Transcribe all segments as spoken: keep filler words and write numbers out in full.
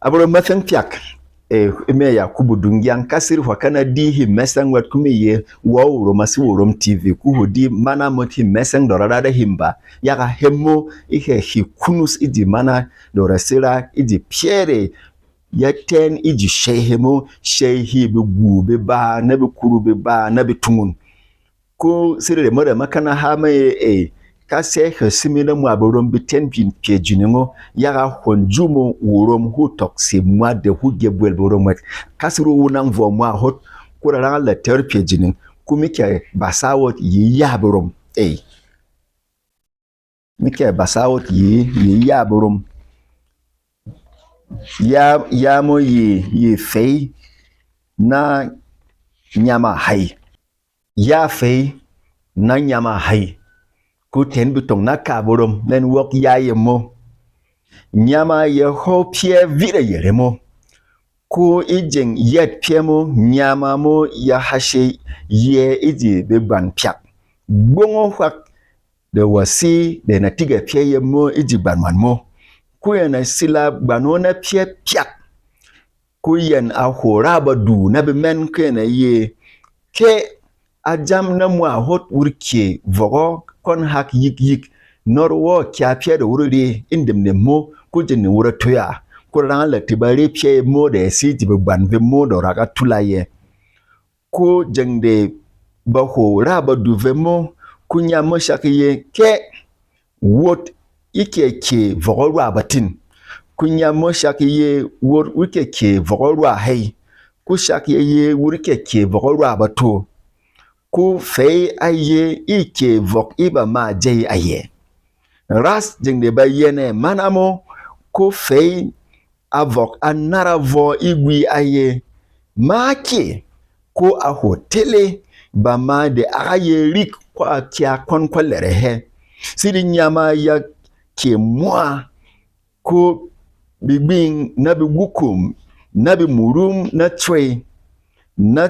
A boro mɛsɛng pyak, e, e me ya kubu dungyang, ka siri hwa kana di hi mɛsɛng wɛt ku mi ye wa wuro ma si wuro m T V, ku ho di mana mot hi mɛsɛng dora rada himba, yaga hemo i he hi kunus i ji mana dora sira i ji pyere ya ten i ji shei hemo, shei hi bi gu bi ba, na bi kuru bi ba, na bi tungun. Ko sirri de mo de ma kana ha ma ye e, ka se he simi na mwa berom bi ten pyɛ jining o, yaga hon ju mo wurom hu tɔk si mwa de hu ge bwel berom wɛt. Ka sirri wu nang vɔ mwa hot, ko da rang la ter pyɛ jining, ko mi kɛ basa wot yi ya berom. E. Mi kɛ basa wot yi, yi ya berom. Ya, ya mo yi, yi fei na nyama hei. Ya fei na nyama hei. Ku ten bi tong na ka berom, nen wok ya ye mo. Nyama ye ho pyɛ vire yere mo. Ku e jeng yɛt pyɛ mo, nyama mo ya hashe ye e ji bebwan pyak. Gbongo hwak de wasi de na tigɛ pyɛ ye mo e ji gbanwan mo. Ku yɛn a sila gban o na pyɛ pyak. Ku yɛn a hwo ra ba du na bemɛn, ku yɛn a ye ke a jam na mwa hot wurke vɔgɔ kɔn hak yik yik, nɔr wɔ kya pyɛ de wur re e ndem ne mo, ku jeng ne wur a toya. Ku rang la ti ba re pyɛ ye mo de si ji bebwan ve mo de ra ka tula ye. Ko jeng de ba hwo ra ba du vemo, ko nyam mo shak ye ke wot e kɛ kɛ vɔgɔ rwa batin. Ko nyam mo shak ye wot e kɛ kɛ vɔgɔ rwa hei. Ko shak ye ye wot e kɛ kɛ vɔgɔ rwa bato. Ko fei a ye e kɛ vɔk e ba ma jey a ye. Ras jeng de ba yɛnɛ mana mo, ko fei a vɔk a nara vɔ e gwi a ye, ma kyè, ko a hwo tele, ba ma de a ga ye rik ko a kya kɔn ko lɛrɛ hɛ. Sidi nyama ya kyè mwa, ko bigbing na bigukum, na bimurum, na cwey, na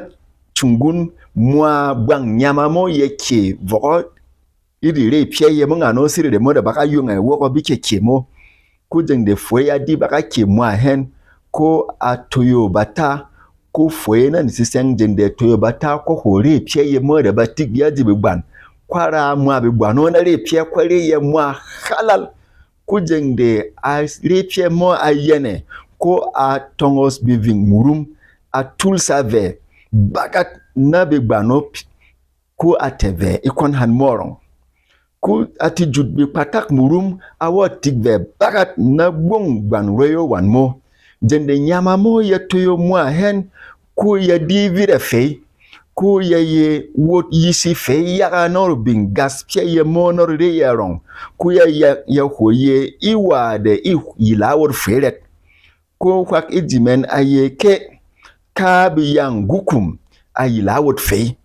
chungun, mwa bwang nyama mo ya kyè vɔgɔ e de re pyɛ ye mo ngano siri de mo de ba ka yung ɛ wok o bi kɛ kɛ mo. Ko jeng de fwey a di ba ka kɛ mwa hɛn, ko a toyo ba ta, ko fwey na ni sisɛng jeng de toyo ba ta, ko hwo re pyɛ ye mo de ba tik ya ji bebwan. Ko a ra mwa bebwan o na re pyɛ, ko re ye mwa halal. Ko jeng de a re pyɛ mo a yɛnɛ, ko a tɔngɔs biving murum, a tulsa vɛ bagat na bebwan o, ko a tɛ vɛ e kɔn han mɔrɔng. Ko a ti jut bikpatak murum a wɔ tik vɛ bagat na gbong gban rwey o wan mo. Jeng de nyama mo ya toyo mwa hɛn, ko ya di vira fei, ko ya ye wot yisi fei yaga nɔr bing gas pyɛ ye mo nɔr re ya rɔng, ko ya, ya, ya hwo ye e wa de e yila wot fei rɛt. Ko hwak e ji mɛn a ye ke, ka bi yang gukum a yila wot fei.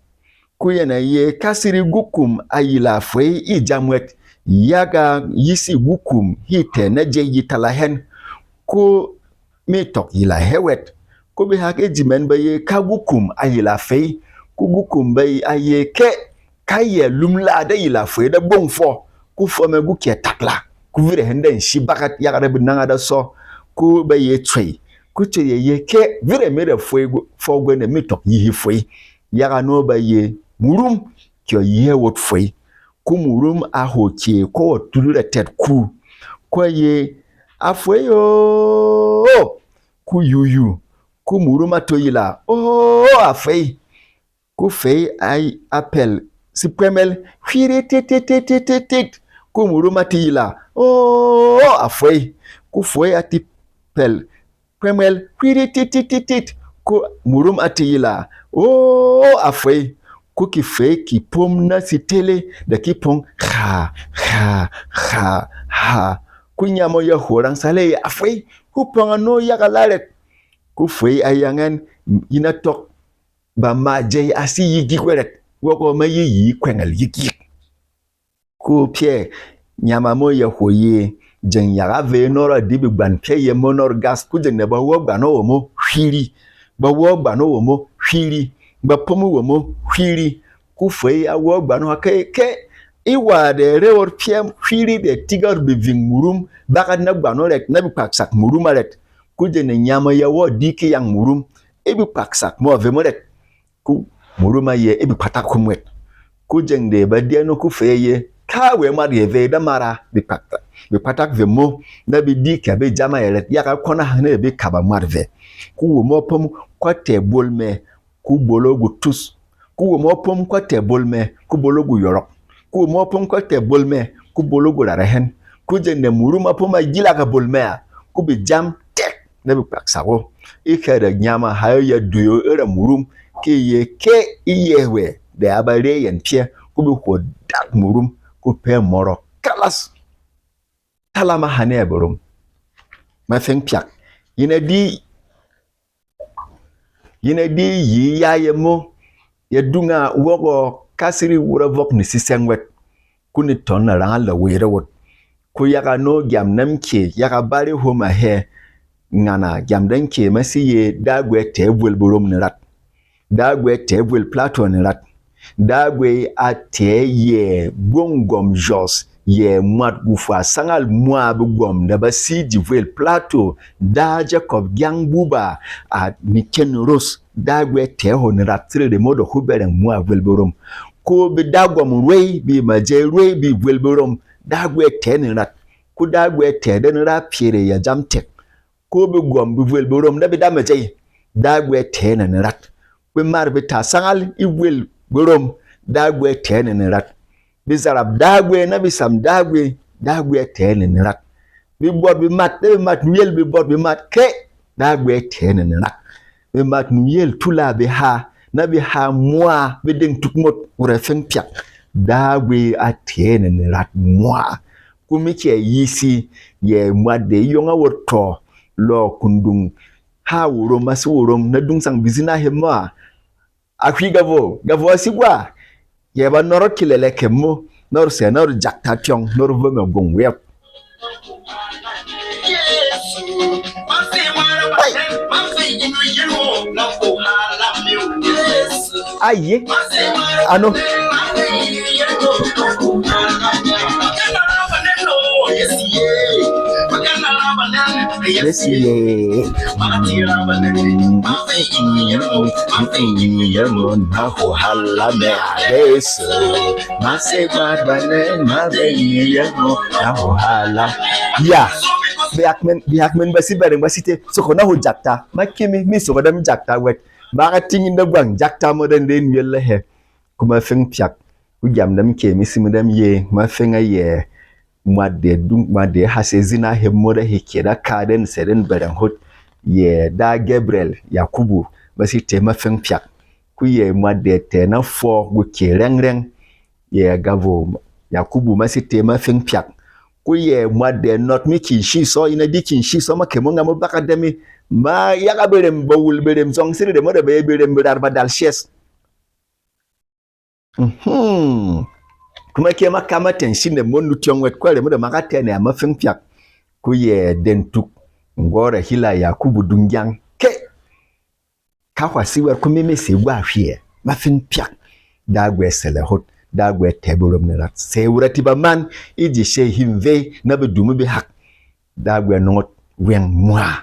Ko yɛn a ye ka siri gukum a yila fwey e jam wɛt, yaga yisi gukum hi tɛ na jey yi tala hɛn, ko mi tɔk yila hɛ wɛt. Ko bi hak e ji mɛn ba ye ka gukum a yila fwey, ko gukum ba yi a ye ke, ka yɛ lumla da yila fwey da gbong fɔ, ko fɔ mɛ gu kɛ takla, ko vire hɛn da nshi bagat yaga da bi nanga da sɔ, ko ba ye cwey, ko cwey yɛ ye ke vire mi da fwey fɔ gwe ne mi tɔk yi hi fwey. Yaga no ba ye murum kyɔ yi hɛ wot fwey. Ko murum a hwo kye ko wɔ tulu da tɛt ku. Ko ye, a fwey o, ko yuyu. Ko murum a to yila o, a fwey. Ko fwey a, a pɛl si pwɛmɛl hwiri tit tit tit tit tit. Ko murum a ti yila o, a fwey. Ko fwey a ti pɛl pwɛmɛl hwiri tit tit tit tit. Ko murum a ti yila o, a fwey. Ko ki fwey ki pom na si tele da ki pong ha ha ha ha. Ko nyamo ya hwo rang sale a fwey. Ko pong a no yaga larek. Ko fwey a yang ɛn yi na tɔk ba ma jey a si yi gik wɛrɛk, wok o ma yi yi kwɛngɛl yik yik. Ko pyɛ nyama mo ya hwo ye, jeng yaga vey nɔr a di bi gban pyɛ ye mo nɔr gas, ko jeng de ba wo gban o wo mo hwiri, ba wo gban o wo mo hwiri, ba pomo wo mo hwiri. Ko fwey a wo gban o ha ke ke E wà de re wot pyɛ hwiri de tigɔr beving murum, bagat na gwan o rɛt, na bepaksak murum arɛt. Ko jeng de nyama ya wɔ di keyang murum, e bepaksak mɔ vemo rɛt. Ko murum a yɛ e bepaktak hom wɛt. Ko jeng de ba di ano ko fɛ ye, ka we mwat ye vey da mara bepaktak, bepaktak vemo, na be di kɛ be jama ye rɛt, yaga kɔn a hane be kaba mwat vɛ. Ko wo mɔ pom kwa tɛ bol mɛ, ko bolo gu tus. Ko wo mɔ pom kwa tɛ bol mɛ, ko bolo gu yɔrɔk. Ko wo mɔ pom kwa tɛ bol mɛ, ko bolo gu rara hɛn. Ko jeng de murum a pom a gila ka bol mɛ a, ko be jam tɛk na bepaksak o. E kɛ de nyama hayo ya duyo e ra murum, ke ye ke e yɛ wɛ de a ba re yɛn pyɛ, ko be hwo dak murum, ko pɛ mɔrɔ kalas. Tala ma hane a berom. Ma feng pyak. Yin a di Yin a di yi ya yemo, ya dunga wɔgɔ kasiri wura vɔk ni sisɛng wɛt, ko ni tɔn na rangal da weyre wot. Ko yaga no gyam nam ke yaga bari homa hɛ, ngana gyam dan ke ma si ye Dagwe tɛ vwel berom ni rat. Dagwe tɛ vwel Plateau ni rat. Dagwe a tɛ yɛ gwong gwɔm jɔs, yɛ mwat gufwa sangal mwa begwɔm da ba si ji vwel Plateau, da Jacob Gyang Buba a ni ken ros. Dagwe tɛ ho ni rat sirere mo da hu bereng mwa vwel berom. Ko be da gwɔm rwei, be ma jɛ rwei, be vwel berom, Dagwe tɛ ni rat. Ko Dagwe tɛ de ni ra pyere ya jam tek. Ko be gwɔm be vwel berom na be da mejey, Dagwe tɛ na ni rat. Be mar be ta sangal e vwel berom, Dagwe tɛ na ni rat. Be zarap Dagwe na be sam Dagwe, Dagwe tɛ na ni rat. Be bɔt be mat na be mat nuyel, be bɔt be mat ke, Dagwe tɛ na ni rat. Be mat nuyel tula be ha, na be ha mwa be deng tuk mot wura feng pyak, Dagwe a tɛ na ni rat mwa. Ko mi kɛ yi si, yɛ mwat de yong a wot tɔ, lɔ kundung ha worom, ma si worom na dung sang bizin a he mwa. A hwi gavo, gavo a si gwa. Yɛ ba nɔrɔ kilɛlɛ kɛ mo, nɔrɔ sɛ, nɔrɔ jakta tyɔng, nɔrɔ vɔ mɛ gong wɛp. Aye. Ano. Yes, yeah. Yes. Ma se ba ba ne, ma be yi ye mo, na ho hala. Ya. Biak men, biak men ba si bereng ba si te. Soko na ho jakta. Ma kimi, mi soko dam jakta wet. Ba ka tingin da gwang jakta mo den den yelle he. Kuma feng pyak. Ku jam dam ke mi simi dam ye, ma feng a ye. Mwat de dung, mwat de ha se zina he mo da he ke da ka den se den bereng hot. Ye da Gabriel Yakubu. Ba si te ma feng pyak. Ku yɛ mwat de tɛ̀ na fwɔ gwo kyè rɛng-rɛng, yɛ gavo Yakubu ma si tɛ̀ ma feng pyak. Ku yɛ mwat de nɔt mi Kinshiso, yin a di Kinshiso ma kɛ mo nga mo baka demi, ma yaga berem ba wul berem zɔng siri de mo de ba ye berem berar ba dal shes. Mhm. Kuma kɛ ma kama tɛn shi ne mo nu tyɔng wet kwɛ de mo de ma ka tɛn ya ma feng pyak. Ku yɛ den tuk ngora hila Yakubu dungyang. Ke Ka hwà si wɛt, ko mi mi sè gwa hwiɛ, ma fin pyak. Dagwe sɛlɛ hot, Dagwe tɛ be rom ni rat. Sè wura ti ba man, e ji she him vey, na be dumi be hak. Dagwe nɔngɔt weng mwa.